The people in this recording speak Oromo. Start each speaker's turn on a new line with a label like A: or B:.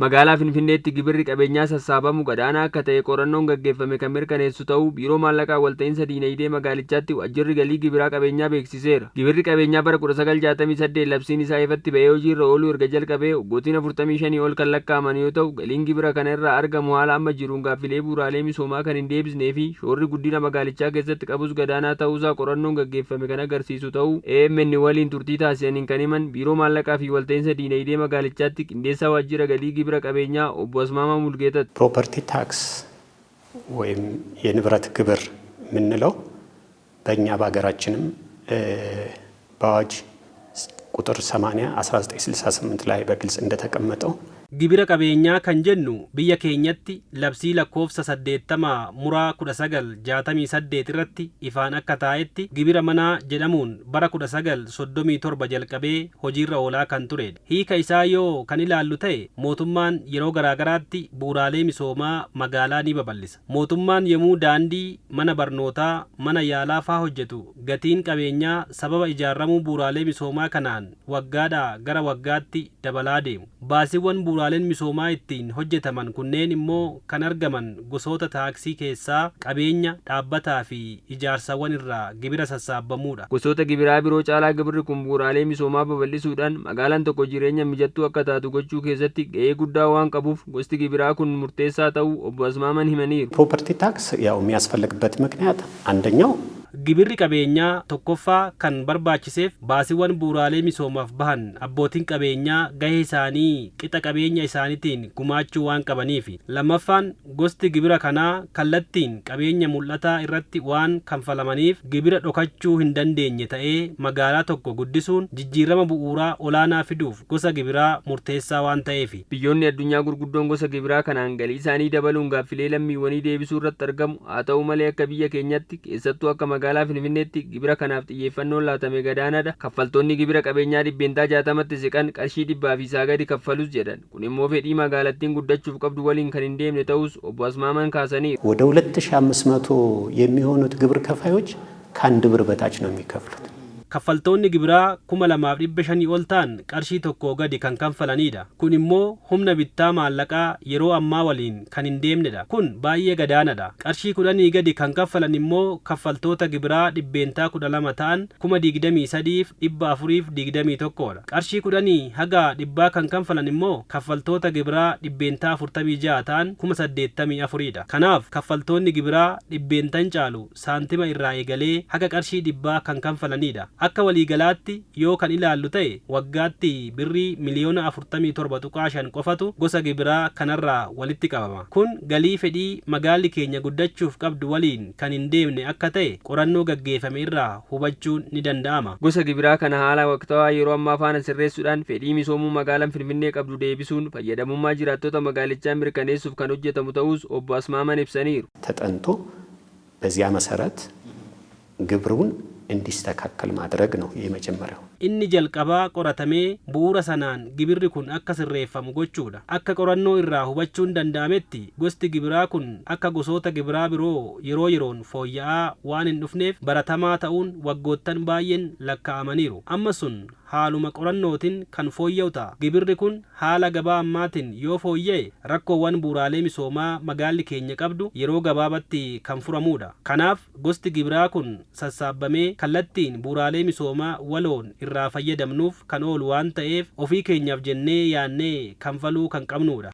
A: Magaalaa Finfinneetti gibirri qabeenyaa sassaabamu gadaanaa akka ta'e qorannoon gaggeeffame kan mirkaneessu ta'uu Biiroo Maallaqaa Walta'iinsa Diinagdee magaalichaatti waajjirri galii gibiraa qabeenyaa beeksiseera. Gibirri qabeenyaa bara 1968 labsiin isaa ifatti ba'ee hojiirra ooluu erga jalqabee waggootiin 45 ol kan lakkaa'aman yoo ta'u, galiin gibira kana irraa argamu haala amma jiruun gaaffilee bu'uuraalee misoomaa kan hin deebisnee fi shoorri guddina magaalichaa keessatti qabus gadaanaa ta'uusaa qorannoon gaggeeffame kan agarsiisu ta'uu AMN waliin turtii taasisaniin kan himan Biiroo Maallaqaa fi Walta'iinsa Diinagdee magaalichaatti qindeessaa waajjira galii gibira qabeenyaa obbo Asmaamaa Mulgeetati.
B: Property tax ወይም የንብረት ግብር የምንለው በእኛ በሀገራችንም በአዋጅ ቁጥር 80 1968 ላይ በግልጽ እንደተቀመጠው
C: Gibira qabeenyaa kan jennu biyya keenyatti labsii lakkoofsa 80 muraa 1968 irratti ifaan akka taa'etti gibira manaa jedhamuun bara 1937 jalqabee hojiirra oolaa kan turedha. Hiika isaa yoo kan ilaallu ta'e, mootummaan yeroo garaagaraatti bu'uuraalee misoomaa magaalaa ni babal'isa. Mootummaan yommuu daandii, mana barnootaa, mana yaalaa faa hojjetu, gatiin qabeenyaa sababa ijaaramuu bu'uuraalee misoomaa kanaan waggaadhaa gara waggaatti dabalaa deemu. Baasiiwwan bu'uuraaleen misoomaa ittiin hojjetaman kunneen immoo kan argaman gosoota taaksii keessaa qabeenya dhaabbataa fi ijaarsawwan irraa gibira sassaabbamuudha.
A: Gosoota gibiraa biroo caalaa gibirri kun bu'uuraalee misoomaa babal'isuudhaan magaalaan tokko jireenya mijattuu akka taatu gochuu keessatti ga'ee guddaa waan qabuuf gosti gibiraa kun murteessaa ta'uu obbo Asmaaman himaniiru.
B: Property tax ያው የሚያስፈልግበት ምክንያት አንደኛው
C: Gibirri qabeenyaa tokkoffaa kan barbaachiseef baasiiwwan bu'uuraalee misoomaaf bahan abbootiin qabeenyaa gahee isaanii qixa qabeenya isaaniitiin gumaachuu waan qabaniifi. Lammaffaan, gosti gibira kanaa kallattiin qabeenya mul'ataa irratti waan kanfalamaniif gibira dhokachuu hin dandeenye ta'ee, magaalaa tokko guddisuun jijjiirama bu'uuraa olaanaa fiduuf gosa gibiraa murteessaa waan ta'eefi.
A: Biyyoonni addunyaa gurguddoon gosa gibiraa kanaan galii isaanii dabaluun gaaffilee lammiiwwanii deebisuu irratti argamu. Haa ta'u malee, akka biyya keenyatti, keessattuu akka magaalaa Finfinneetti, gibira kanaaf xiyyeeffannoon laatame gadaanaadha. Kaffaltoonni gibira qabeenyaa 60%tti siqan qarshii 100 fi isaa gadi kaffalus jedhan. Kun immoo fedhii magaalattiin guddachuuf qabdu waliin kan hin deemne ta'us obbo Asmaaman kaasaniiru.
B: ወደ 2500 የሚሆኑት ግብር ከፋዮች ከአንድ ብር በታች ነው የሚከፍሉት።
C: Kaffaltoonni gibiraa 2500 ol ta'an qarshii 1 gadi kan kanfalanidha. Kun immoo humna bittaa maallaqaa yeroo ammaa waliin kan hin deemnedha. Kun baay'ee gadaanadha. Qarshii 10 gadi kan kaffalan immoo kaffaltoota gibiraa 12% ta'an 23,421dha. Qarshii 10 haga 100 kan kanfalan immoo kaffaltoota gibiraa 46% ta'an 84,000dha. Kanaaf kaffaltoonni gibiraa dhibbeentan caalu saantima irraa eegalee haga qarshii 100 kan kanfalanidha. Akka waliigalaatti yoo kan ilaallu ta'e, waggaatti birrii miliyoona 47.5 qofatu gosa gibiraa kanarraa walitti qabama. Kun galii fedhii magaalli keenya guddachuuf qabdu waliin kan hin deemne akka ta'e qorannoo gaggeeffame irraa hubachuun ni danda'ama.
A: Gosa gibiraa kana haala waqtawaa yeroo ammaa faana sirreessuudhaan fedhii misoomuu magaalaan Finfinnee qabdu deebisuun fayyadamummaa jiraattota magaalichaa mirkaneessuuf kan hojjetamu ta'us obbo Asmaaman ibsaniiru.
B: ተጠንቶ በዚያ መሰረት ግብሩን እንዲስተካከል ማድረግ ነው የመጀመሪያው።
C: Inni jalqabaa qoratamee bu'uura sanaan gibirri kun akka sirreeffamu gochuudha. Akka qorannoo irraa hubachuun danda'ametti, gosti gibiraa kun akka gosoota gibiraa biroo yeroo yeroon fooyya'aa waan hin dhufneef baratamaa ta'uun waggoottan baay'een lakkaa'amaniiru. Amma sun haaluma qorannootiin kan fooyya'u ta'a. Gibirri kun haala gabaa ammaatiin yoo fooyya'e, rakkoowwan bu'uuraalee misoomaa magaalli keenya qabdu yeroo gabaabatti kan furamudha. Kanaaf gosti gibiraa kun sassaabamee kallattiin bu'uuraalee misoomaa waloon irraa fayyadamnuuf kan oolu waan ta'eef, ofii keenyaaf jennee yaannee kanfaluu kan qabnudha.